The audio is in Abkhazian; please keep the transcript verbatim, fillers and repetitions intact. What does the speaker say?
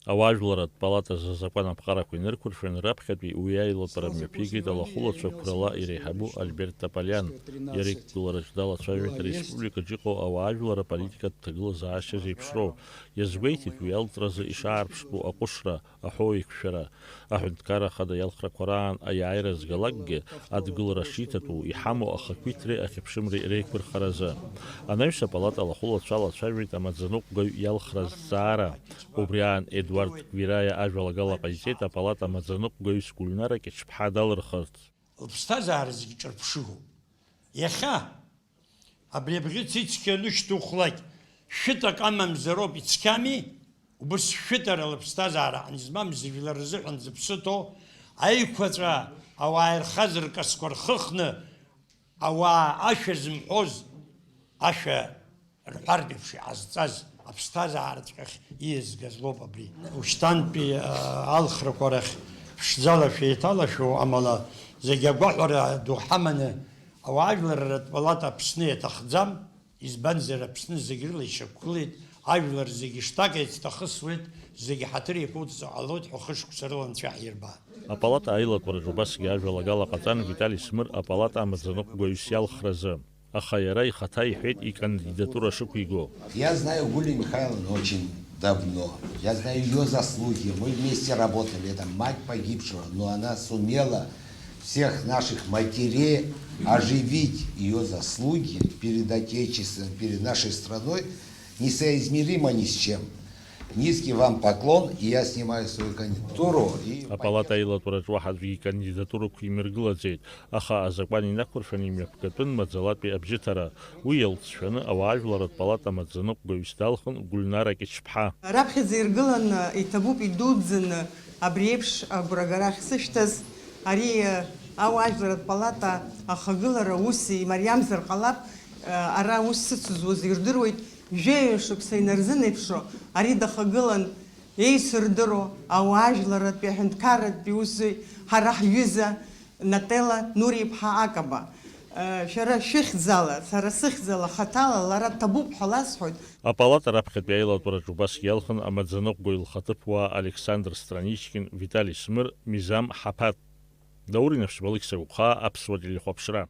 Ауаажәларратә палатазы азакәан аԥҟарақәа инырқәыршәаны, раԥхьатәи уи аилатәара мҩаԥигеит алахәылацәа қәрала иреиҳабу Альберт Тополиан. Иара иқәгылараҿ далацәажәеит ареспубликаҿ иҟоу ауаажәлар аполитикатә ҭагылазаашьа зеиԥшроу. Иазгәеиҭеит уи алҵразы ишаарԥштәу аҟәышра, аҳәоу еиқәшәара. Аҳәынҭқарра Ахада иалхрақәа раан аиааира згалакгьы адгылара шиҭатәу иҳамоу ахақәиҭреи ахьыԥшымреи реиқәырхаразы. Анаҩс апалата алахәылацәа алацәажәеит амаӡаныҟәгаҩ иалхра азҵаара. Убри аан Едуард Гвираиа ажәалагала ҟаиҵеит апалата амаӡаныҟәгаҩыс Гәылнара Кьычԥҳа далырхырц. Лыԥсҭазаара зегьы ҿырԥшыгоуп. Иахьа абри абӷьыц ицқьаны ушьҭухлак, шәытак амамзароуп, ицқьами? Убыс шәытара лыԥсҭазаара ҳанизмам, зыжәлар рзыҳәан зыԥсы ҭоу, аиқәаҵәа, ауаа ирхаз ркасқәа рхыхны, ауаа ашәа зымҳәоз ашәа рҳәартә еиԥш иҟазҵаз аԥсҭазаараҵәҟьахь ииазгаз лоуп абри. Ушьҭантәи, а, алхрақәа рахь ԥшӡала шәеиҭалашәо, амала зегь агәаҳәара ду ҳаманы ауаажәларратә палата Аԥсны иаҭахӡам, избанзар, Аԥсны зегь рыла ишьақәгылеит, ажәлар зегь штак еицҭахысуеит, зегь ҳаҭыр иақәуҵо ҟалоит ҳәа хышықәса рыла Анцәа ҳирба. Апалата аилатәараҿ убасгьы ажәалагала ҟаҵан Витали Смыр апалата амаӡаныҟәгаҩыс иалхразы. Аха иара ихаҭа иҳәеит икандидатура шықәиго. Я знаю Гулия Михайловна очень давно. Я знаю её заслуги. Мы вместе работали. Это мать погибшего, но она сумела всех наших матерей оживить. Её заслуги перед Отечеством, перед нашей страной несоизмеримо ни с чем. Низкий вам поклон, и я снимаю свою кандидатуру. И Апалата аилатәараҿ уаҳа аӡәгьы икандидатурақәа имыргылаӡеит, аха азакәан инақәыршәаны имҩаԥгатәын маӡалатәи абжьыҭара. Уи иалҵшәаны ауаажәларратә палата амаӡаныҟәгаҩыс далхын Гәылнара Кьычԥҳа. Раԥхьаӡа иргылан иҭабуп идуӡӡаны абри еиԥш агәрагара ахьсышьҭаз, ари ауаажәларратә палата ахагылара ус имариамзар ҟалап, ара ус сыцызуаз ирдыруеит, жәаҩа шықәса инарзынеиԥшроу ари дахагылан еицырдыруа ауаажәларратәи аҳәынҭқарратәи усзуҩ ҳара ҳҩыза Нателла Нури-иԥҳа Акаба. Шәара шәыхьӡала, сара сыхьӡала, хаҭала лара дҭабуп ҳәа ласҳәоит. Апалата раԥхьатәи аилатәараҿ убасгьы иалхын амаӡаныҟәгаҩ лхаҭыԥуаа Александр Страничкин, Витали Смыр, Мизам Ҳаԥаҭ. Даур Инапшьба, Алықьса Гәыԥхаа, Аԥсуа телехәаԥшра.